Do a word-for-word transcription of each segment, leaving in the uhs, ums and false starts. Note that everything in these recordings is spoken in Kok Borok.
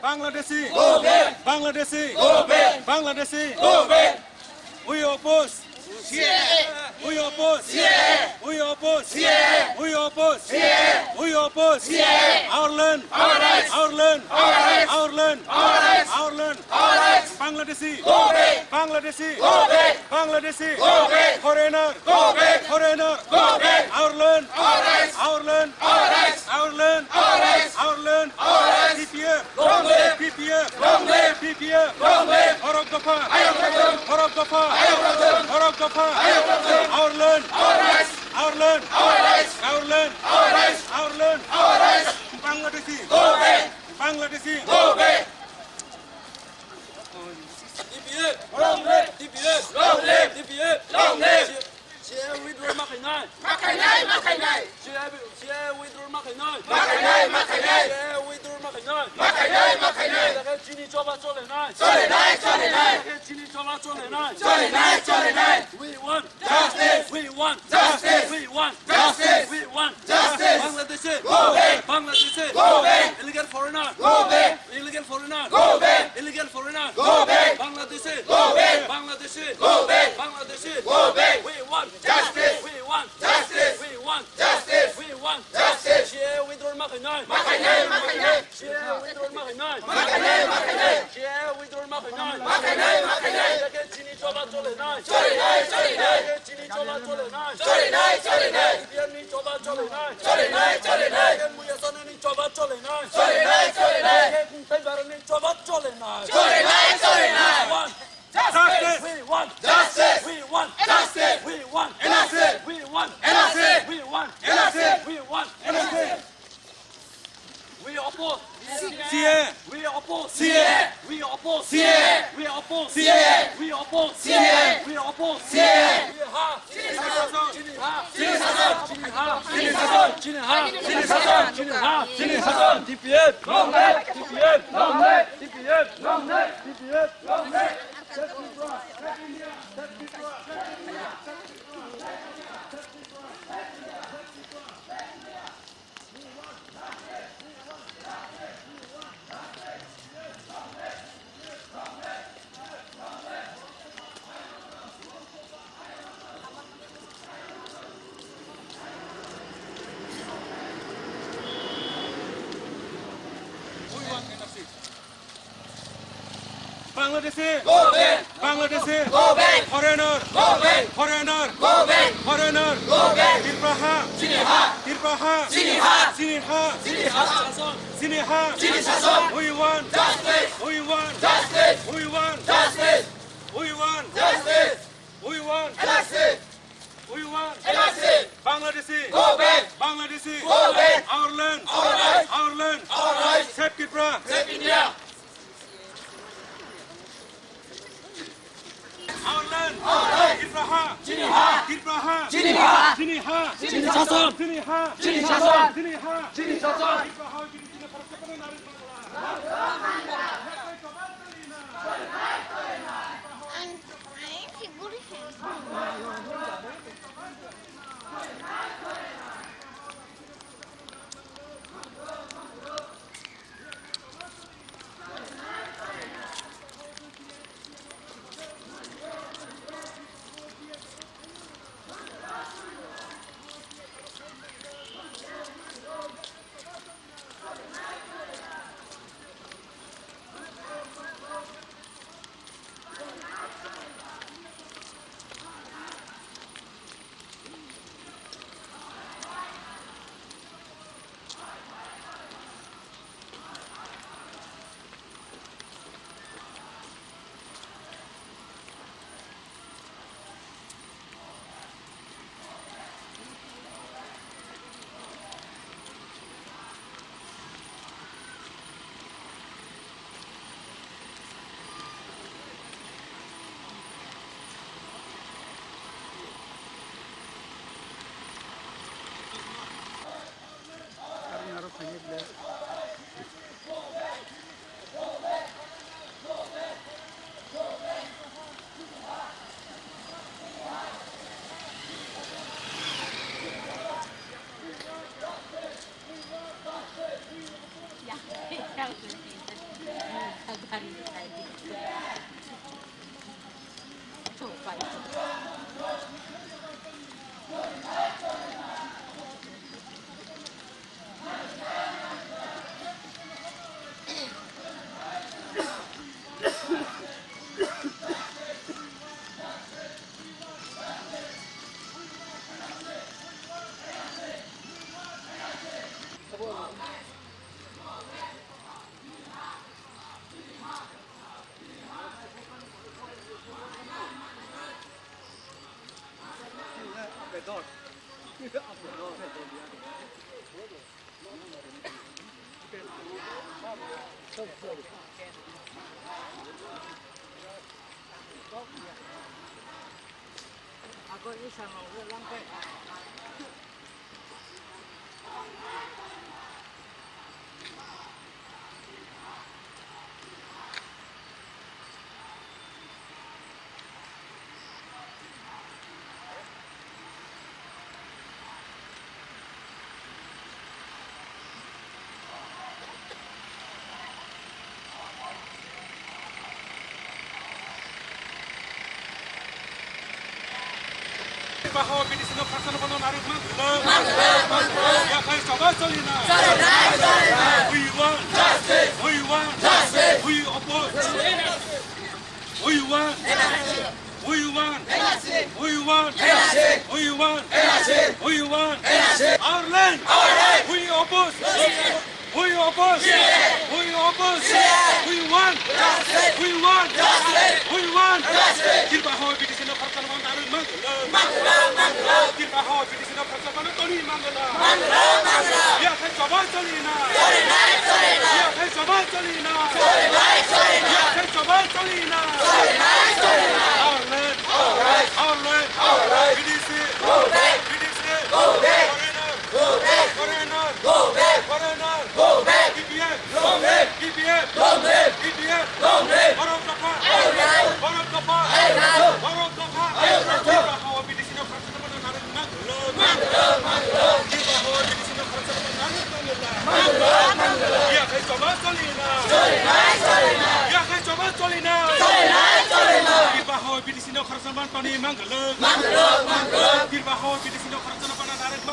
Bangladeshi! Go back! Bangladeshi! Go back! Bangladeshi! Go back! We oppose! We oppose! We oppose! We oppose! We oppose! Our land! Our rights! Our land! Our rights! Our land! Our rights! Our land! Our rights! Bangladeshi! Go back! Bangladeshi! Go back! Bangladeshi! Go back! Foreigner! Go back! Foreigner! Go back! Our land! Our rights! Our land! Our rights! Our land! Our rights! Our land! Our rights! T P F! Long live! T P F! Long live! T P F! Long live! Horok dopha! Ayok rajam! Horok dopha! Ayok rajam! Horok dopha! Ayok rajam! Our land! Our rights! Our land! Our rights! Our land! Our rights! Our land! Our rights! Bangladeshi! Go back! Bangladeshi! Go back! T P F! Long live! T P F! Long live! T P F! Long live! C A A withdraw ma khainai? Ma khainai, ma khainai. C A A, C A A withdraw ma khainai? Ma khainai, ma khainai. C A A withdraw ma khainai? Ma khainai, ma khainai. Chini choba chole nai. Chole nai, chole nai. Chini choba chole nai. Chole nai, chole nai. We want justice. We want justice. We want justice. We want justice. Bangladeshi. Go back. Bangladeshi. Go back. Illegal foreigner. Go back. Illegal foreigner. Go back. Illegal foreigner. Go back. Bangladeshi. Go back. Bangladeshi. Go back. Bangladeshi. Go back. We want justice. We want justice. We want justice. We want justice. C A A withdraw ma khainai? Ma khainai, ma khainai. C A A withdraw ma khainai? Ma khainai, ma khainai. C A A withdraw ma khainai? Ma khainai, ma khainai. Chini choba chole nai. Chole nai, chole nai. Chini choba chole nai. Chole nai, chole nai. T P F ni choba chole nai. Chole nai, chole nai. Muya sana ni choba chole nai. Chole nai, chole nai. Taibar ni choba chole nai. Chole nai, chole nai. One. Justice. We want justice. We want justice. We want N R C. We want N R C. We want N R C. We want N R C. We oppose. C A A. We oppose. C A A. We oppose. C A A. We oppose. C A A. We oppose. C A A. We oppose. C A A. Chini ha. Chini ha. Chini ha. Chini ha. Chini ha. T P F. Long live. T P F. Long live. T P F. Long live. T P F. Long live. Bangladeshi! Go back! Bangladeshi! Go back! Foreigner! Go back! Foreigner! Go back! Foreigner! Go back! Tripura ha! Chini ha! Tripura ha! Chini ha! Chini ha! Chini ha! Chini ha! Chini shasan! We want justice! We want justice! We want justice! We want justice! We want justice! We want justice! Bangladeshi! Go back! Bangladeshi! Go back! Our land! Our rights! Our land! Our rights! Save Tripura! Save India! Our land! Our rights! Tripura ha! Chini ha! Tripura ha! Chini ha! Chini ha! Chini shasan! Chini ha! Chini shasan! Chini ha! Chini shasan! Tripura ha! Baho B D C no khasano bono narwkma. Yakhai choba cholina. We want. We want. We oppose. We want. We want. We want. We want. We want. Our land. We oppose. We oppose. We oppose. We want. We want. We want. Tirpa ho B D C no khoroksa no narwkma. Tirpa ho B D C no khoroksa no toni mangala. Yakhai choba cholina. Yakhai choba cholina. Yakhai choba cholina. Our land. Our land. B D C. B D C. Foreigner. Foreigner. Foreigner. T P F. Long live! T P F! Long live! T P F! Long live! Borok dopha! Borok dopha! Borok dopha! Tirpa ho B D C no khoroksa no narwkma. Tirpa ho B D C no khoroksa no narwkma. Yakhai choba cholina. Yakhai choba cholina. Tirpa ho B D C no khoroksa no toni mangala. Tirpa ho B D C no khoroksa no narwkma.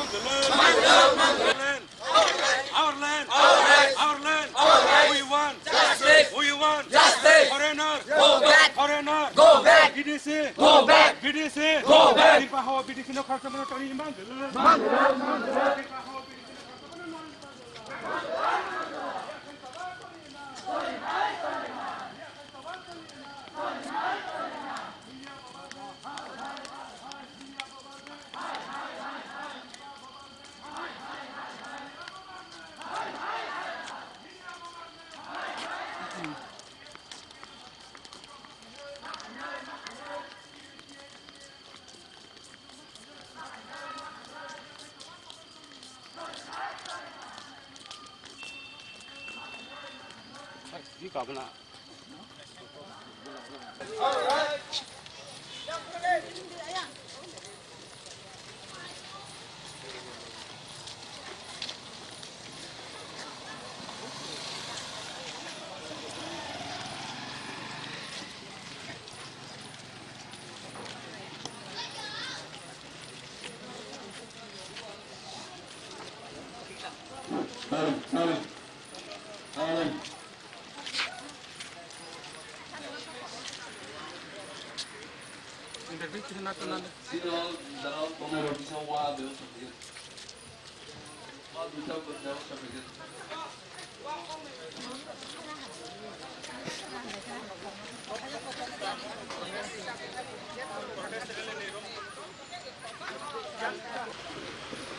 Our land. Our land. Our land. Our land. Our land. We want. Justice. We want. Justice. Foreigner. Go back. Foreigner. Go back. B D C. Go back. B D C. Go back. Tirpa ho B D C no khoroksa no toni mangala. Tirpa ho B D C no khoroksa no narwkma.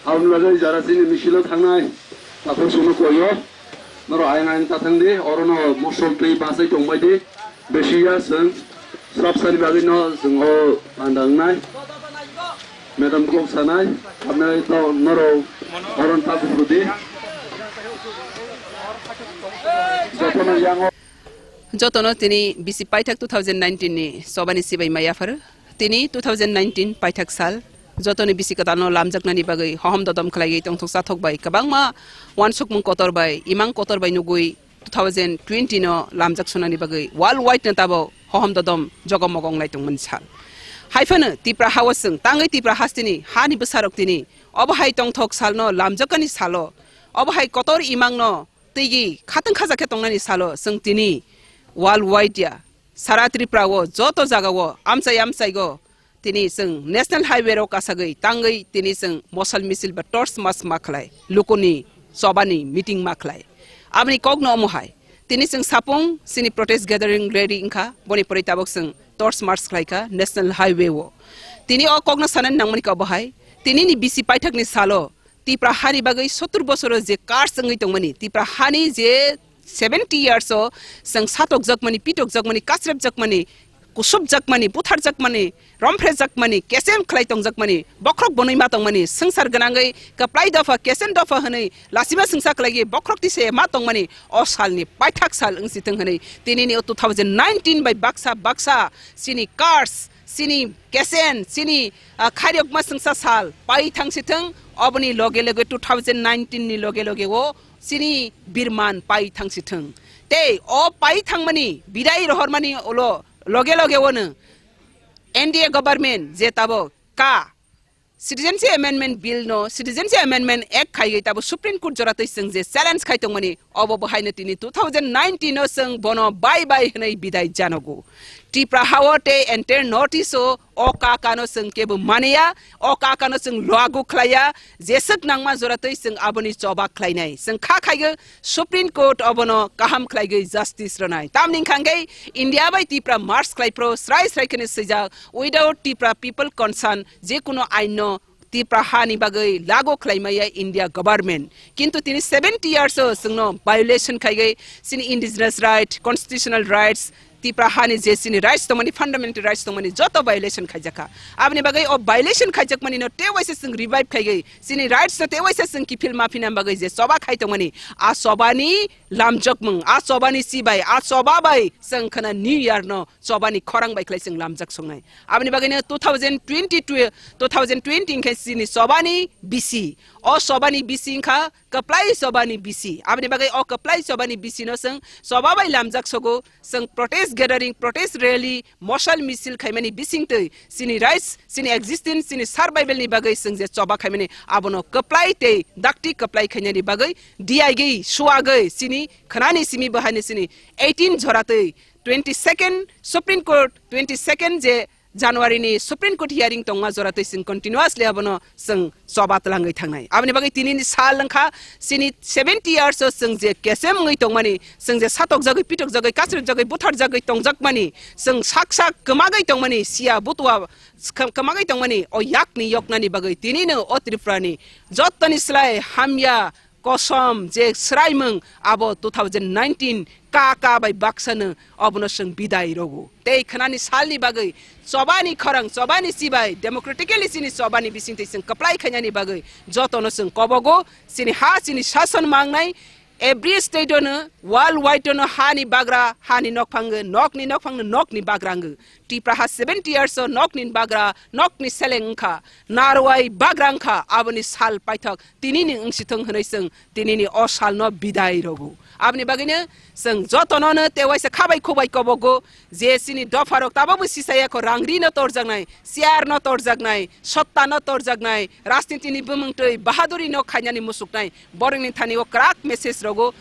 Aboni bagwi jara chini misil o thangnai, takhuk songno koi o, norok ayang ayang ta thang di, oro no mosol twi bachai tong bai di, besi ya chwng swrapsani bagwi no chwng o panda wngnai. Madam kok sanai, hamnai to norok horon ta buphuru di. Jotono yango. Jotono tini bisi paithak two thousand nineteen ni sobani sibai mai yaphar. Tini two thousand nineteen paithak sal. Jotoni bisi kwtalno lamjaknani bagwi hohom dodom khlaiwi tongthok chathok bai kwbangma wansukmung kotor bai, imang kotor bai nugwi two thousand twenty no lamjak sunani bagwi world wide no tabo hohom dodom jogomogong lai tongmani sal. Haiphano Tipra hao chwng tangwi Tipra hasteni hani bwsarok tini obo hai tongthok salno lamjakani salo, obo hai kotor imangno twigwi khatang khaja khe tongnani salo chwng tini world wide ya sara Tripura o joto jaga o amchai amchai go tini chwng national highway rok kasagwi tangwi tini chwng mosal misil ba torch march ma khlai, lukuni chobani meeting ma khlai. Aboni kokno omo hai, tini chwng sapung chini protest gathering ready wngkha, boni pore tabok chwng torch march khlai kha national highway o. Tini o kokno sanani nangmani kha obo hai, tini ni bisi paithak ni salo Tipra hani bagwi sottur bosoro je curse wngwi tongmani, Tipra hani je seventy years o chwng satokjakmani, pitokjakmani, kasrepjakmani, kusupjakmani, butharjakmani, romphrejakmani, kesem khlai tongjakmani, bokhorok bonwi ma tongmani, swngchar gwnangwi kwplai dopha, kesem dopha hwnwi lachima swngsa khlaigwi bokhorok tise ma tongmani, o salni paithak sal wngsi thwng hwnwi tinini o two thousand nineteen bai baksa baksa chini curse, chini kesem, chini, ah, khairokma swngsa sal pai thangsi thwng, oboni loge loge two thousand nineteen ni loge loge o chini birman pai thangsi thwng. Tei o pai thangmani bidai rohormani ulo loge loge ono N D A government je tabo ka Citizenship Amendment Bill no, Citizenship Amendment Act khaiwi tabo Supreme Court jora twi chwng je challenge khai tongmani, obo bo haino tini two thousand nineteen o chwng bono bye bye hwnwi bidai janogo. Tipra hao tei entire North East o o kaka no chwng kebo maniya, o kaka no chwng lagu khlaiya, jeswk nangma jora twi chwng aboni choba khlainai. Chwng kha khaigo Supreme Court obono kaham khlaigwi justice rwnai. Tamni hwnkha hwnkhe India bai Tipra merge khlai phro srai srai kheno swijak, without Tipra people concern, je kuno ain no Tipra hani bagwi lagu khlai maya India government. Kintu tini seventy years o chwngno violation khaigwi chini indigenous right, constitutional rights, Tipra hani je chini rights tongmani, fundamental rights tongmani joto violation khaijakha. Aboni bagwi o violation khaijakmani no tewaisa chwng revive khaigwi chini rights no tewaisa chwng kiphil ma phina bagwi je choba khai tongmani, a chobani lamjokmung, a chobani chibai, a choba bai chwng khana New Year no chobani khorang bai khlai chwng lamjak songnai. Aboni bagwino two thousand twenty-two, two thousand twenty hwnkhe chini chobani bisi. O chobani bisi wngkha kwplai chobani bisi. Aboni bagwi o kwplai chobani bisi no chwng choba bai lamjak sogo, chwng protest gathering, protest rally, mosal misil khaimani bisingtwi chini rights, chini existence, chini survival ni bagwi chwng je choba khaimani abono kwplai tei dakti kwplai khainani bagwi diaigwi suagwi chini khanani simi bahani chini eighteen joratwi twenty-second Supreme Court, twenty-second je January ni Supreme Court hearing tongma jora twi chwng continuously abono chwng choba twlangwi thangnai. Aboni bagwi tini ni sal wngkha chini seventy years o chwng je kesem wngwi tongmani, chwng je satokjagwi, pitokjagwi, kasrepjagwi, butharjagwi tongjakmani, chwng sak sak kwmagwi tongmani, siya butua kwmagwi tongmani, o yakni yoknani bagwi tinino o Tripura ni jottoni slai hamya kosom je swraimung abo two thousand nineteen ka ka bai baksano obono chwng bidai rogo. Tei khwnani salni bagwi chobani khorang, chobani chibai, democratically chini chobani bisingtwi chwng kwplai khainani bagwi jotono chwng kobogo, chini ha, chini sason mangnai, every state ono, world wide ono hani bagra, hani nokphang, nokni nokphangno nokni bagra wngwi. Tipra ha seventy years o nokni bagra, nokni seleng wngkha, narwai bagra wngkha, aboni sal paithak tinini wngsithwng hwnwi chwng tinini o salno bidai rogo. Aboni bagwino chwng jotono no tewaisa khabai khubai kobogo je chini dopharok tabokbo sisaya kho rang rino torjaknai, chair no torjaknai, sotta no torjaknai, rajniti ni bumung twi bahaduri no khainani musuknai, borokni thani o kwrak message rogo.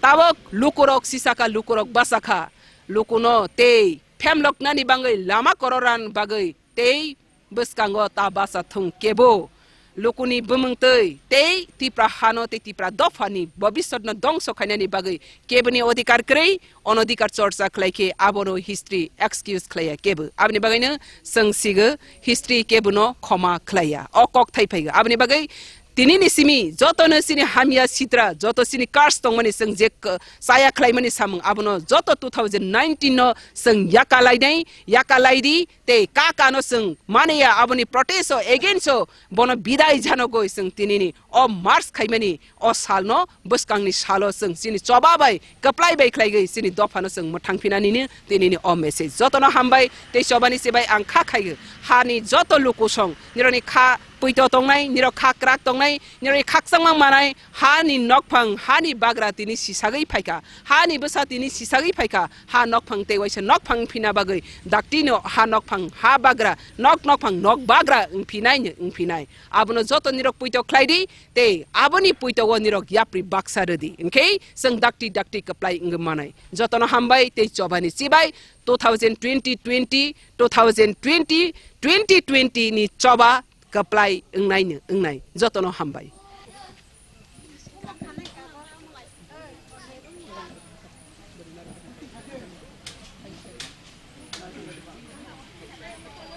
Tabok lukurok sisakha, lukurok bachakha, lukuno tei phemloknani bagwi lama kororan bagwi tei bwskango ta bacha thung kebo. Lukuni bumung twi tei Tipra hano tei Tipra dophani bobisotno dongso khainani bagwi keboni odhikar kwrwi, onodhikar chorcha khlai khe abono history excuse khlaiya kebo. Aboni bagwino chwng sigo history kebono khoma khlaiya. O kok thai phaigo. Aboni bagwi tinini simi jotono chini hamya sitra, joto chini curse tongmani chwng je k-, chaya khlaimani samung abono joto two thousand nineteen no chwng yaka lainai, yaka laidi, tei ka kano chwng maniya aboni protest o, against o, bono bidai janogoi chwng tinini o merge khaimani o salno bwskangni salo chwng chini choba bai kwplai bai khlaigwi chini dophano chwng mwthang phinani ni tinini o message. Jotono hambai tei chobani chibai ang kha khaigwi hani joto lukusong nirokni kha puito tongnai, nirok kha kwrak tongnai, nirokni khakchangma manai, hani nokphang, hani bagra tini sisagwi phaikha, hani bwsa tini sisagwi phaikha, ha nokphang tei waisa nokphang phina bagwi daktino ha nokphang, ha bagra, nok nokphang, nok bagra wngphinai, wngphinai. Abono joto nirok puito khlai di, tei aboni puito o nirok yapri baksa rwdi, hwnkhe chwng dakti dakti kwplai wngwi manai. Jotono hambai tei chobani chibai two thousand twenty twenty, two thousand twenty, twenty twenty ni choba kwplai wngnaino wngnai. Jotono hambai.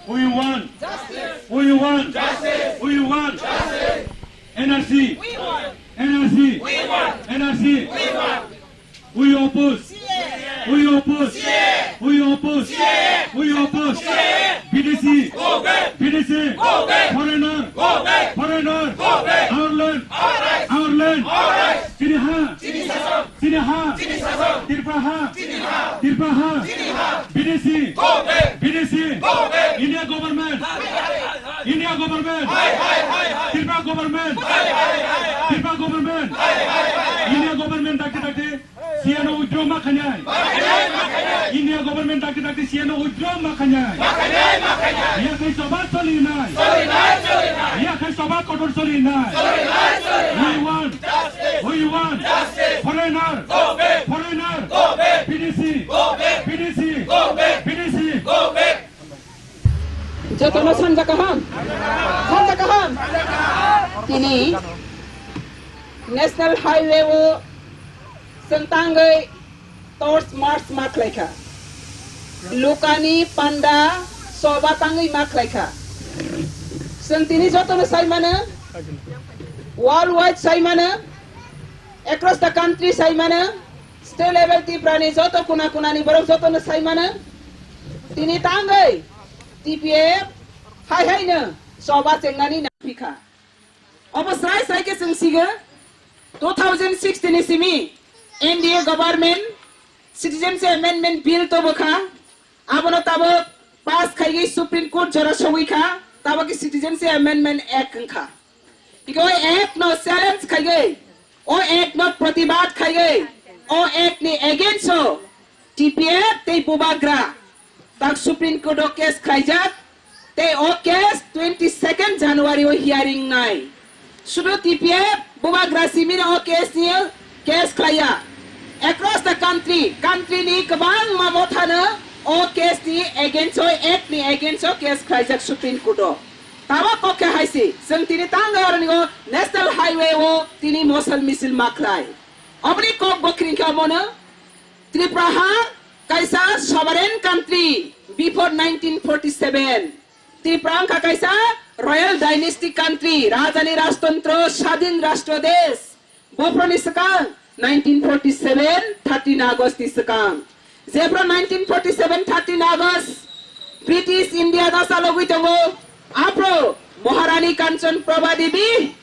We want. Justice. We want. Justice. We want. Justice. N R C. We want. N R C. We want. N R C. We want. We oppose. C A A. We oppose. C A A. We oppose. C A A. We oppose. C A A. B D C. Go back. B D C. Go back. Foreigner. Go back. Foreigner. Go back. Our land. Our rights. Our land. Our rights. Chini ha. Chini sasam. Chini ha. Chini sasam. Tripura ha. Chini ha. Tripura ha. Chini ha. B D C. Go back. B D C. Go back. India government. Hai, hai, hai, hai. India government. Hai, hai, hai, hai. Tripura government. Hai, hai, hai, hai. Tripura government. Hai, hai, hai, hai. India government dakti dakti C A A no withdraw ma khainai. Ma khainai, ma khainai. India government dakti dakti C A A no withdraw ma khainai. Ma khainai, ma khainai. Yakhai choba solinai. Solinai, solinai. Yakhai choba kotor solinai. Solinai, solinai. We want. Justice. We want. Justice. Foreigner. Go back. Foreigner. Go back. B D C. Go back. B D C. Go back. B D C. Go back. Jotono sanja kaham. Sanja kaham. Tini National Highway o chwng tangwi torch march ma khlaikha. Lukani panda soba tangwi ma khlaikha. Chwng tini jotono sai mano, worldwide sai mano, across the country sai mano, state level Tripura ni joto kuna kuna ni borok jotono sai mano. Tini tangwi T P F hai hai no soba chengnani nangphi kha. Obo srai srai khe chwng sigo, two thousand sixteen ni simi N D A government Citizenship Amendment Bill tobokha, abono tabok pass khaiwi Supreme Court jora sogwi kha, tabok khe Citizenship Amendment Act wngkha. Tike o Act no challenge khaiwi, o Act no pratibad khaiwi, o Act ni against o T P F tei Bubagra tak Supreme Court o case khlaijak, tei o case twenty second January o hearing nai. Sudu T P F Bubagra simi no o case ni case khlaiya. Across the country, country ni kwbangma mothano o case ni against o, act ni against o case khlaijak Supreme Court o. Tabo kok khe hai se, chwng tini tangwi oroni o National Highway o tini mosal misil ma khlai. Oboni kok bo kring khe omono Tripura ha kaisa sovereign country before nineteen forty seven. Tripura wngkha kaisa royal dynasty country, rajani rajtontro, sadin rashtra desh. Bophro ni swkang nineteen forty seven thirteen August ni swkang. Jephro nineteen forty seven thirteen August British India da chalogwi tongo. Aphro Maharani Kanchan Prabha Devi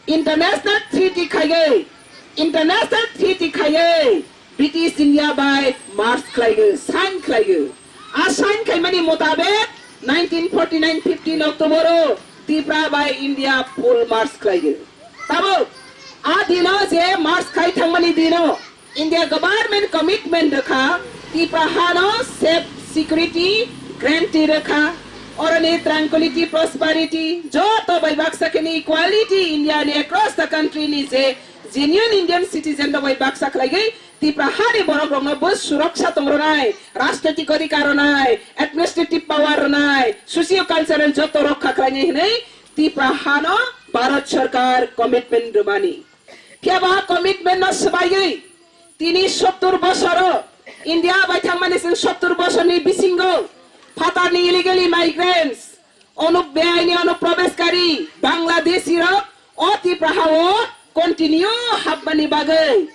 International treaty khaiwi, international treaty khaiwi British India bai merge khlaiwi, sign khlaiwi. A sign khaimani mutabek nineteen forty nine fifteen October o Tripura bai India full merge khlaiwi. Tabuk a dino je merge khai thangmani dino India government commitment rwkha, Tripura hano safe security guarantee rwkha, oroni tranquility, prosperity, joto bai baksa kheni equality India ni across the country ni je genuine Indian citizen rok bai baksa khlaigwi Tripura hani borok rokno bo suroksha tong rwnai, rajnitik adhikar rwnai, administrative power rwnai, socio cultural joto rokha khlainai hinwi Tripura hano Bharat Sarkar commitment rwmani. Phiya ba commitment no swbaiwi tini sottur bosoro India bai thangmani chwng sottur bosorni bisingo phatarni illegal immigrants, onuk beaini onuprobeshkari Bangladeshi rok o Tripura hao continue hapmani bagwi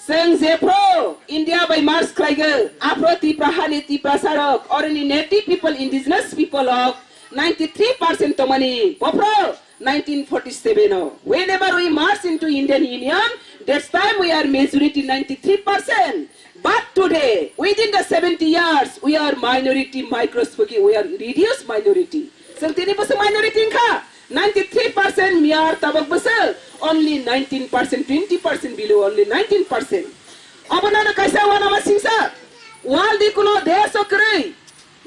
chwng jephro India bai merge khlaigo, aphro Tripura hani Tiprasa rok, oroni native people, indigenous people rok ninety three percent tongmani, bophro nineteen forty-seven o. Whenever we march into Indian Union, that time we are majority ninety-three percent. But today, within the seventy years, we are minority microscopic, we are reduced minority. Chwng tini bwswk minority wngkha? Ninety-three percent, miyar tabok bwswk only nineteen percent, twenty percent below only nineteen percent. Obo nono kaisa uanama singsa, world ni kuno desh o kwrwi,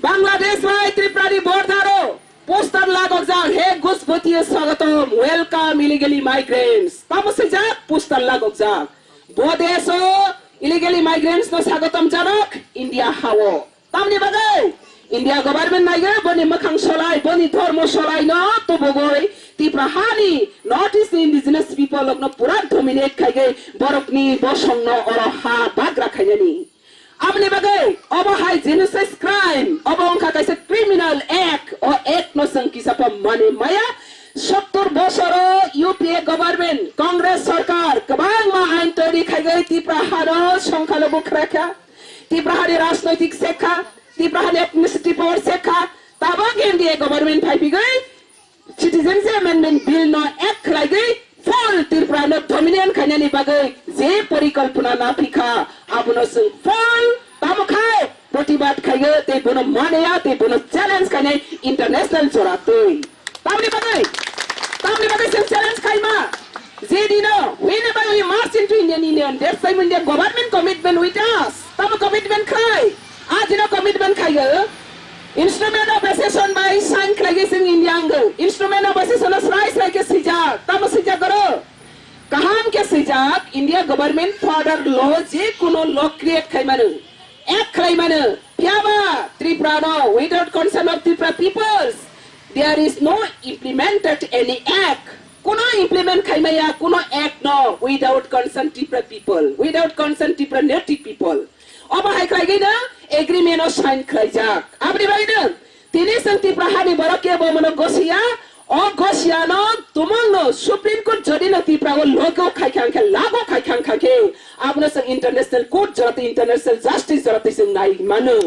Bangladesh bai Tripura ni border o poster lagokjak, "He Ghusbatiyo Swagatam, welcome illegally migrants." Tamo swijak poster lagokjak. Bo desh o illegally migrants no swagatam janok India ha o. Tamni bagwi India government naiga boni mwkhang solai, boni dhormo solai no tubugwi Tripura hani North East ni indigenous people rok no pura dominate khaigwi borok ni bosong no oro ha bagra khainani. Aboni bagwi obo hai genocide crime, obo wngkha kaisa criminal act, o act no chwng kisa pho mani maya. Sottor bosoro U P A government, Congress sarkar kwbangma ain toiri khaigwi Tripura hano songkha logo khwrakha, Tripura hani rajnoitik sekha, Tripura hani administrative power sekha, tabok N D A government phaipigwi Citizenship Amendment Bill no act khlaigwi full Tripura no dominant khainani bagwi je porikalpona naphikha, abono chwng full tamo khai protibad khaiyo, tei bono manaya, tei bono challenge khainai international jora twi. Tamni bagwi, tamni bagwi chwng challenge khaima, je dino, whenever we march into Indian Union, that's time Indian government commitment with us. Tamo commitment khai? A dino commitment khaiyo. Instrument of accession bai sign khlaigwi chwng India wngwi. Instrument of accession o srai srai khe swijak. Tamo swijak oro? Kaham khe swijak, India government further law, je kuno law create khai mano, act khlai mano. Phiyaba Tripura no, without consent of Tripura peoples, there is no implemented any act. Kuno implement khai maya, kuno act no, without consent Tripura people, without consent Tripura native people. Obo hai khlaigwi no agreement o sign khlaijak. Aboni bagwi no tini chwng Tripura hani borok kebo mono gosiya, o gosiya no tumung no Supreme Court jodi no Tripura o logo khai kha khe, lago khai kha khe, abono chwng international court jorati, international justice jorati chwng nai mano.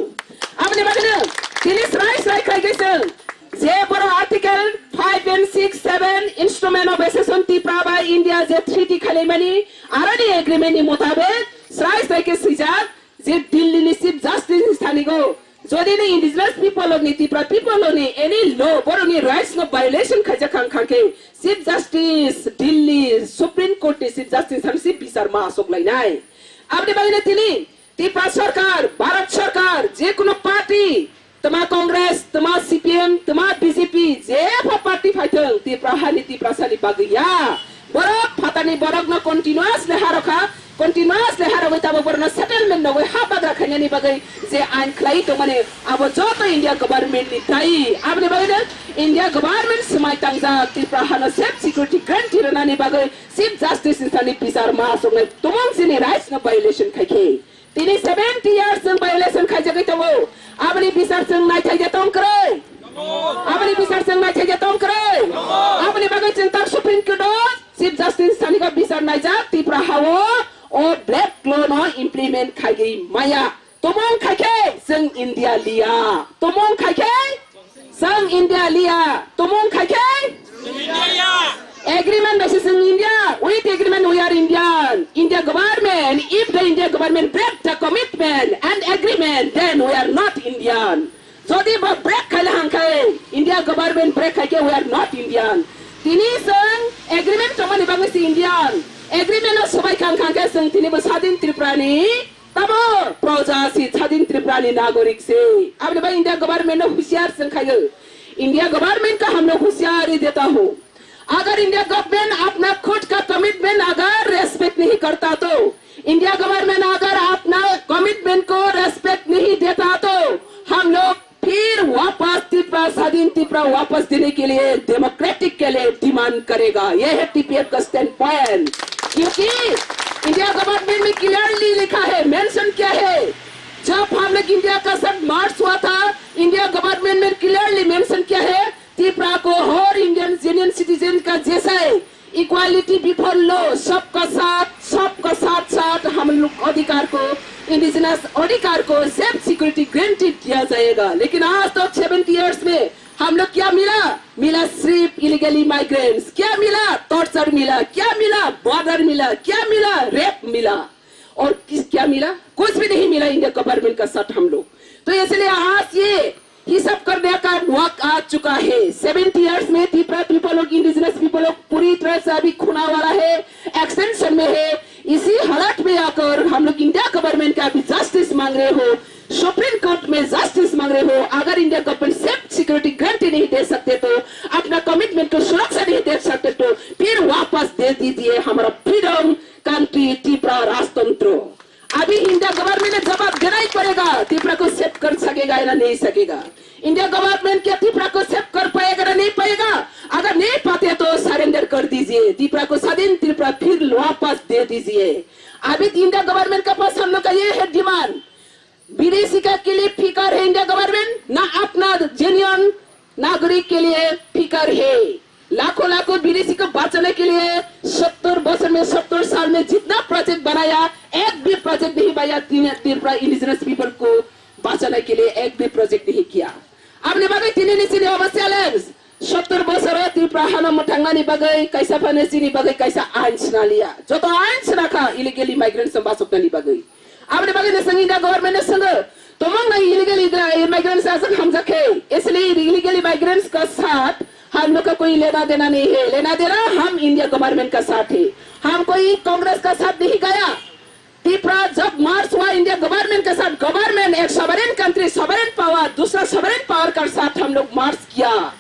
Aboni bagwi no tini srai srai khlaigwi chwng je boro Article five and six, seven Instrument of Accession Tripura bai India je treaty khalaimani, aroni agreement ni mutabek srai srai khe swijak je Delhi ni Chief Justice ni thani go, jodi ni indigenous people ni, Tripura people ni any law, borok ni rights no violation khaijak kha khe, Chief Justice Delhi Supreme Court ni Chief Justice thani si bichar ma asok lainai. Aboni bagwi no tini Tripura sarkar, Bharat sarkar, je kuno party, tma Congress, tma C P M, tma B J P, jepho party phaithwng, Tripura hani Tiprasani bagwi ya. Borok phatani borokno continuously harokha, continuously harogwi tabok borokno settlement nogwi ha bagra khainani bagwi je ain khlai tongmani, abo joto India government ni dayi. Aboni bagwino India government swmai tangjak Tripura hano safe security guarantee rwnani bagwi Chief Justice ni thani bichar ma asoknai tumung chini rights no violation khaikhe. Tini seventy years chwng violation khaijagwi tongo. Aboni bisar chwng naithai de tong kwrwi. Aboni bisar chwng naithai de tong kwrwi. Aboni bagwi chwng tak Supreme Court o Chief Justice thani khe bisar naijak Tripura hao o black law no implement khaigwi maya. Tumung khaikhe chwng India liya. Tumung khaikhe Chwng India liya, tumung khaikhe? Agreement bai se chwng India, with agreement we are Indian. India government, if the India government break the commitment and agreement, then we are not Indian. Jodi ba break khaile hangkhai, India government break khaikhe we are not Indian. Tini chwng agreement tongmani bagwi se Indian. Agreement no swbai khang khangkhe chwng tini bo sadin Tripura ni Tamo proja si, sadin Tripura ni nagorik si. Apni bhai India government no husiar sengkhayo. India government ka hum log husiari deta ho. Agar India government apna khud ka commitment agar respect nahi karta to, India government agar apna commitment ko respect nahi deta to, hum log फिर वापस तिपरा, स्वाधीन तिपरा वापस देने के लिए, डेमोक्रेटिक के लिए डिमांड करेगा। यह है टीपीएफ का स्टैंड पॉइंट। क्योंकि इंडिया गवर्नमेंट में क्लियरली लिखा है, मेंशन किया है, जब हम लोग इंडिया का साथ मार्च हुआ था, इंडिया गवर्नमेंट में क्लियरली मेंशन किया है, तिपरा को हर इंडियन, इंडियन सिटीजन का जैसा है, इक्वालिटी बिफोर लॉ, सबका साथ, सबका साथ साथ हम लोग अधिकार को, इंडिजिनस अधिकार को सेफ सिक्योरिटी गारंटी दिया जाएगा। लेकिन आज तक सेवेंटी ईयर्स में हम लोग क्या मिला? मिला सिर्फ इलीगली माइग्रेंट्स। क्या मिला? टॉर्चर मिला। क्या मिला? बॉर्डर मिला। क्या मिला? रेप मिला। और किस, क्या मिला? कुछ भी नहीं मिला इंडिया गवर्नमेंट का साथ हम लोग। तो इसलिए आज ये हिसाब करने का वक्त आ चुका है। सेवेंटी ईयर्स में त्रिपुरा पीपल लोग, इंडिजिनस पीपल लोग पूरी तरह से अभी खुला वाला है, एक्सटेंशन में है। इसी हालत में आकर हम लोग इंडिया गवर्नमेंट का भी जस्टिस मांग रहे हो, सुप्रीम कोर्ट में जस्टिस मांग रहे हो। अगर India government safe security guarantee नहीं दे सकते तो, अपना कमिटमेंट को सुरक्षा नहीं दे सकते तो फिर वापस दे दीजिए हमारा फ्रीडम कंट्री त्रिपुरा राजतंत्र। अभी इंडिया गवर्नमेंट ने जवाब देना ही पड़ेगा, त्रिपुरा को सेव कर सकेगा या नहीं सकेगा। इंडिया गवर्नमेंट क्या त्रिपुरा को सेव कर पाएगा या नहीं पाएगा? अगर नहीं पाते तो सरेंडर कर दीजिए, त्रिपुरा को स्वाधीन त्रिपुरा फिर वापस दे दीजिए। अभी इंडिया गवर्नमेंट के पास हम लोग का ये है डिमांड, विदेशी का के लिए फिकर है इंडिया गवर्नमेंट, ना अपना जेन्युइन नागरिक के लिए फिकर है। लाखों लाखों विदेशी को बचाने के लिए सत्तर बरस में, सत्तर साल में जितना प्रोजेक्ट बनाया, एक भी प्रोजेक्ट नहीं बनाया त्रिपुरा इंडिजिनस पीपल को बचाने के लिए एक भी प्रोजेक्ट नहीं किया। Aboni bagwi tini ni chini obo challenge. Sottor bosoro Tripura hano mwthangnani bagwi kaisa phano chini bagwi kaisa ain swnaliya. Joto ain swnakha illegal immigrants no bachoknani bagwi. Aboni bagwi no chwng India government no swngo, tomong nai illegal immigrants aswk hamjak khe, isli illegal immigrants ka saath hum log ka koi lena dena nahi hai, lena dena hum India government ka saath hai, hum koi Congress ka saath nahi gaya. Tripura jab march hua India government ke saath, government ek sovereign country, sovereign power, dusra sovereign power ke saath hum log march kiya.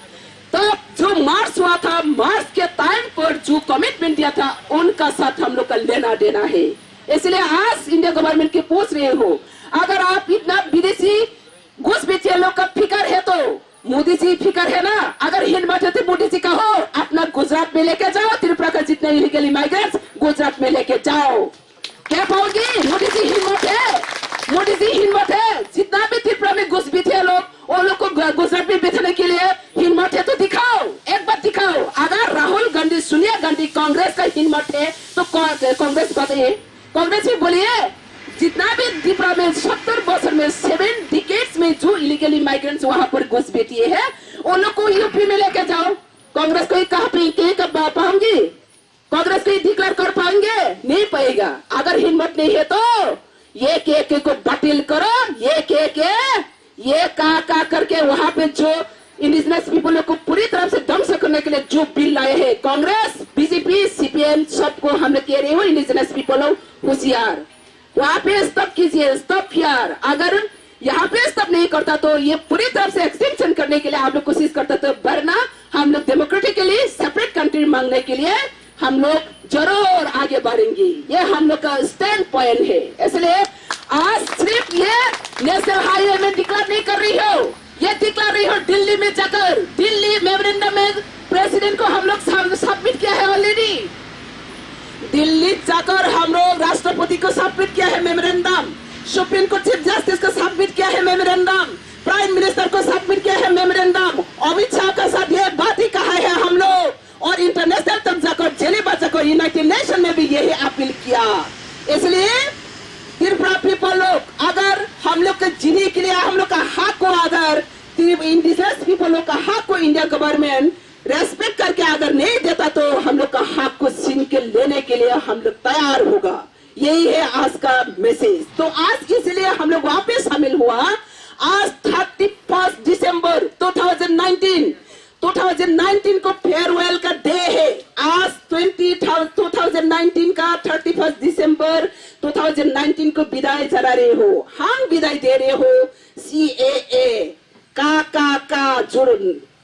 Tab jo march hua tha, march ke time par jo commitment diya tha, unka saath hum log ka lena dena hai. Isliye aaj India government ke pooch rahe ho, agar aap itna bideshi ghuspetia log ka fikar hai to Modi ji fikar hai na? Agar himmat hai to Modi ji ka ho, apna Gujarat mein leke jao, Tripura ka jitna illegal immigrants Gujarat mein leke jao. Kya paoge? Modi ji himmat hai? Modi ji himmat hai? Jitna bhi Tripura mein ghuspetia log, wo log ko Gujarat mein bhejne ke liye himmat hai to dikhao, ek baar dikhao. Agar Rahul Gandhi, Sonia Gandhi, Congress ka himmat hai to Congress bade Congress hi boliye, jitna bhi Tripura mein sottor bosor mein, seven decades mein jo illegal immigrants wahan par ghuspetia hai, wo log ko U P mein leke jao. Congress koi kaha pe ke kab paonge? Congress koi declare kar paonge? Nahi paega. Agar himmat nahi hai to ye ek ek ko batil karo, ye ek ek ye ka ka karke wahan pe jo indigenous people ko puri taraf se dhwangsa karne ke liye jo bill laaye hai Congress, B J P, C P M, sabko hum log keh rahe ho, indigenous people ho, hushiar. Wahan pe stop kijiye, stop yaar. Agar yahan pe stop nahi karta to ye puri taraf se extinction karne ke liye hum log koshish karta to, barna hum log democratically separate country mangne ke liye hum log zaroor aage badhenge. Ye hum log ka stand point hai. Isliye aaj sirf ye national highway main declare nahi kar rahi ho, ye declare rahi ho Delhi mein jakar. Delhi memorandum mein president ko hum log submit kiya hai already. Delhi jakar hum log rashtrapati ko submit kiya hai memorandum, Supreme Court chief justice ko submit kiya hai memorandum, prime minister ko submit kiya hai memorandum. Amit Shah ka saath ye baat hi kaha hai hum log. और इंटरनेशनल तक जाकर, जेनेवा जाकर, United nation में भी यही अपील किया। इसलिए त्रिपुरा पीपल लोग, अगर हम लोग के जीने के लिए हम लोग का हक को, अगर इंडिजिनस पीपल लोग का हक को इंडिया गवर्नमेंट रेस्पेक्ट करके अगर नहीं देता तो हम लोग का हक को छीन के लेने के लिए हम लोग तैयार होगा। यही है आज का मैसेज। तो आज इसलिए हम लोग वापस शामिल हुआ। आज थर्टी फर्स्ट दिसंबर two thousand nineteen, two thousand nineteen को फेयरवेल का डे है। आज ट्वेंटी, टू थाउजेंड नाइनटीन का थर्टी फर्स्ट दिसंबर टू थाउजेंड नाइनटीन को विदाई जला रहे हो, हम विदाई दे रहे हो सीएए का, का, का जो